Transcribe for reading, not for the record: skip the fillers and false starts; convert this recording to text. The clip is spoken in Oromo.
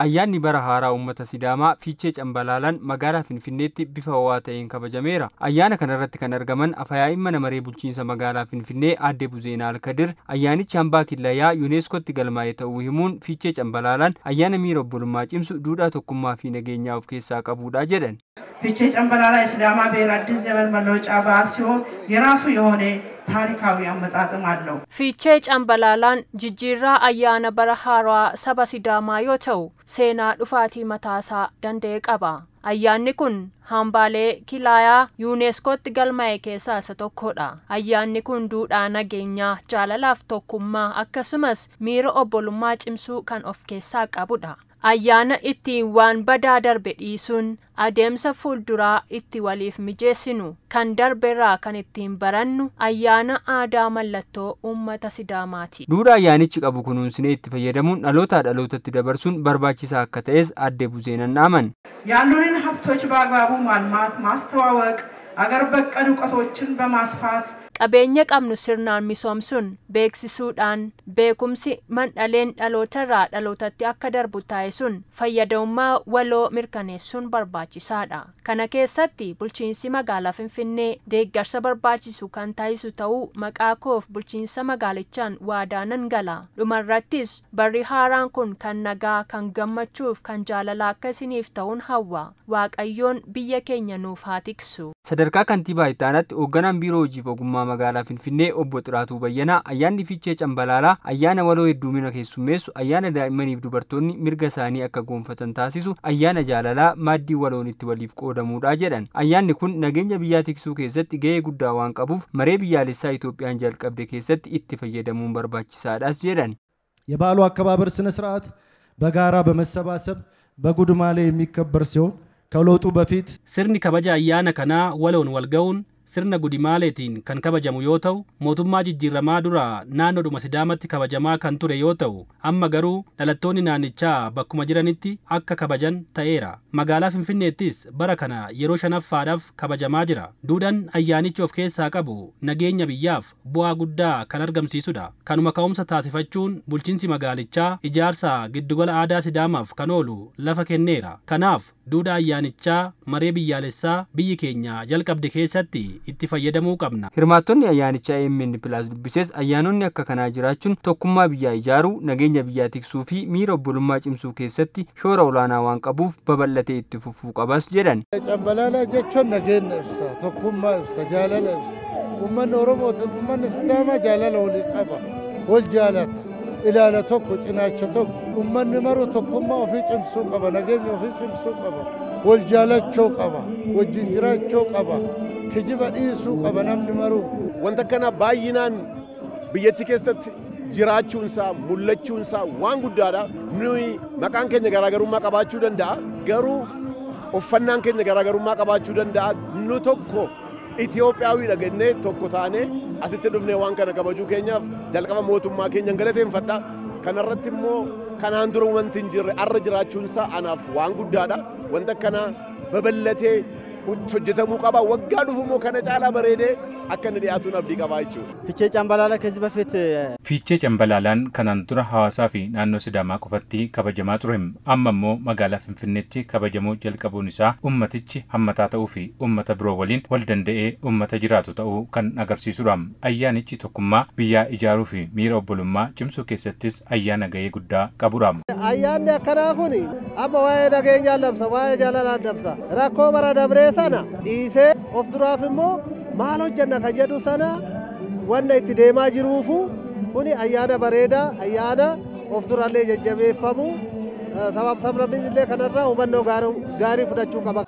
Ayyaanni bara haaraa uummata Sidaamaa Fiichee Cambalaalaan magaalaa Finfinneetti bifa ho'aa ta'een kabajameera. Ayyaana kanarratti kan argaman Afyaa'ii mana maree bulchiinsa magaalaa Finfinnee Aadde Buzeenaa Alkadir ayyaanichi hambaa killayaa Yuuneeskootti galmaa'e ta'uu himuun Fiichee Cambalaalaan ayyaana miira obbolummaa cimsu duudhaa tokkummaa fi nageenyaa of keessaa qabudha jedhan. ፊቼ ጨምበላላ የሲዳማ ብሔር አዲስ ዘመን መለወጫ በዓል ሲሆን የራሱ የሆነ ታሪካዊ አመጣጥም አለው። Fiichee Cambalaalaan jijjiirraa ayyaana bara haaraa saba Sidaamaa yoo ta'u seenaa dhufaatii mataasaa danda'e qaba. Ayyaanni kun hambaalee kilaayaa Yuuneeskootti galmaa'e keessaa isa tokkodha. Ayyaanni kun duudhaa nageenyaa, jaalalaaf tokkummaa akkasumas miira obbolummaa cimsuu kan of keessaa qabudha. Ayyaana ittiin waan badaa darbe dhiisuun adeemsa fuulduraa itti waliif mijeessinu kan darberraa kan ittiin barannu ayyaana aadaa mallattoo uummata Sidaamaati. Duudhaa ayyaanichi qabu kunuunsinee itti fayyadamuun dhalootaa dhalootatti dabarsuun barbaachisaa akka ta'es Aadde Buzeenan dhaaman. ያሉንን ሀብቶች በአግባቡ ማልማት፣ ማስተዋወቅ፣ አገር በቀል እውቀቶችን በማስፋት Qabeenya qabnu sirnaan misoomsuun beeksisuudhaan beekumsi mandhaleen dhalootarraa dhalootatti akka darbu taasisuun fayyadamummaa waloo mirkaneessuun barbaachisaadha. Kana keessatti bulchiinsi magaalaa Finfinnee deeggarsa barbaachisu kan taasisu ta'uu maqaa koof bulchiinsa magaalichaan waadaa nan gala. Dhumarrattis barri haaraan kun kan nagaa, kan gammachuuf, kan jaalalaa akka isiniif ta'uun hawwa. Waaqayyoon biyya keenya nuuf haa tiksu. Sadarkaa kantiibaa itti aanaatti hoogganaan biiroo hojiif ogummaa magaalaa Finfinnee obbo Xiraatuu Bayyanaa ayyaanni Fiichee Cambalaalaa ayyaana waloo hedduumina keessummeessu, ayyaana daa'immaniif dubartoonni mirga isaanii akka goonfatan taasisu, ayyaana jaalalaa maaddii waloon itti waliif qoodamuudha jedhan. Ayyaanni kun nageenya biyyaa tiksuu keessatti gahee guddaa waan qabuuf maree biyyaalessaa Itoophiyaan jalqabde keessatti itti fayyadamuun barbaachisaadhas jedhan. የበዓሉ አከባበር ስነ ስርዓት በጋራ በመሰባሰብ በጉድማሌ የሚከበር ሲሆን ከለውጡ በፊት Sirni kabaja ayyaana kanaa waloon wal ga'uun sirna gudimaaleetiin kan kabajamu yoo ta'u mootummaa jijjiiramaa dura naannoodhuma Sidaamatti kabajamaa kan ture yoo ta'u amma garuu dhalattoonni naannichaa bakkuma jiranitti akka kabajan ta'eera. Magaalaa Finfinneettis bara kana yeroo shanaffaadhaaf kabajamaa jira. Duudhaan ayyaanichi of keessaa qabu nageenya biyyaaf bu'aa guddaa kan argamsiisudha. Kanuma ka'umsa taasifachuun bulchiinsi magaalichaa ijaarsa giddugala aadaa Sidaamaaf kan oolu lafa kenneera. Kanaaf duudhaa ayyaanichaa maree biyyaalessaa biyyi keenya jalqabde keessatti itti fayyadamuu qabna. Hirmaattonni ayyaanichaa AMN Plus dubbises ayyaanonni akka kanaa jiraachuun tokkummaa biyyaa ijaaruu, nageenya biyyaa tiksuu fi miira obbolummaa cimsuu keessatti shoora olaanaa waan qabuuf babal'atee itti fufuu qabas jedhan. Cambalaalaa jechuun nageenya ibsa, tokkummaa ibsa, jaalala ibsa. Uummanni Oromoo uummanni Sidaamaa jaalala walii qaba, wal jaalata. Ilaala tokko, cinaacha tokko. Uummanni maruu tokkummaa ofii cimsuu qaba, nageenya ofii cimsuu qaba, wal jaalachuu qaba, wajjin jiraachuu qaba. Kijiba dhiisuu qaba namni maruu. Wanta kana baay'inaan biyyattii keessatti jiraachuunsaa mul'achuunsaa waan guddaadha. Nuyi maqaan keenya garaagarummaa qabaachuu danda'a. Garuu uffannaan keenya garaagarummaa qabaachuu danda'a. Nu tokko Itoophiyaawidha jennee tokko taanee asitti dhufnee waan kana kabajuu keenyaaf jalqaba mootummaa keenyan galateeffadha. Kanarratti immoo kanaan dura wanti hin jirre arra jiraachuunsaa anaaf waan guddaadha. Wanta kana babal'atee hojjetamuu qaba. Waggaa dhufu immoo kana caalaa bareedee akka inni dhiyaatuun abdii qabaa jechuudha. Fiichee Cambalaalaa ከዚህ በፊት Fiichee Cambalaalaan kanaan dura hawaasaa fi naannoo Sidaamaa qofatti kabajamaa ture. Amma immoo magaalaa Finfinneetti kabajamuu jalqabuun isaa ummatichi hammataa ta'uu fi ummata biroo waliin wal danda'ee ummata jiraatu ta'uu kan agarsiisudha. Ayyaanichi tokkummaa biyyaa ijaaruu fi miira obbolummaa cimsuu keessattis ayyaana gahee guddaa qabudha. Ayyaanni akkanaa kun amma waa'ee nageenyaa labsa, waa'ee jaalalaa labsa. Rakkoo bara dabree sana dhiisee of duraaf immoo maal hojjenna kan jedhu sana wanna itti deemaa jiruufu kuni ayyaana bareedaa, ayyaana of durallee jajjabeeffamu sabaaf sablammiin illee kanarraa hubannoo gaarii fudhachuu qaba.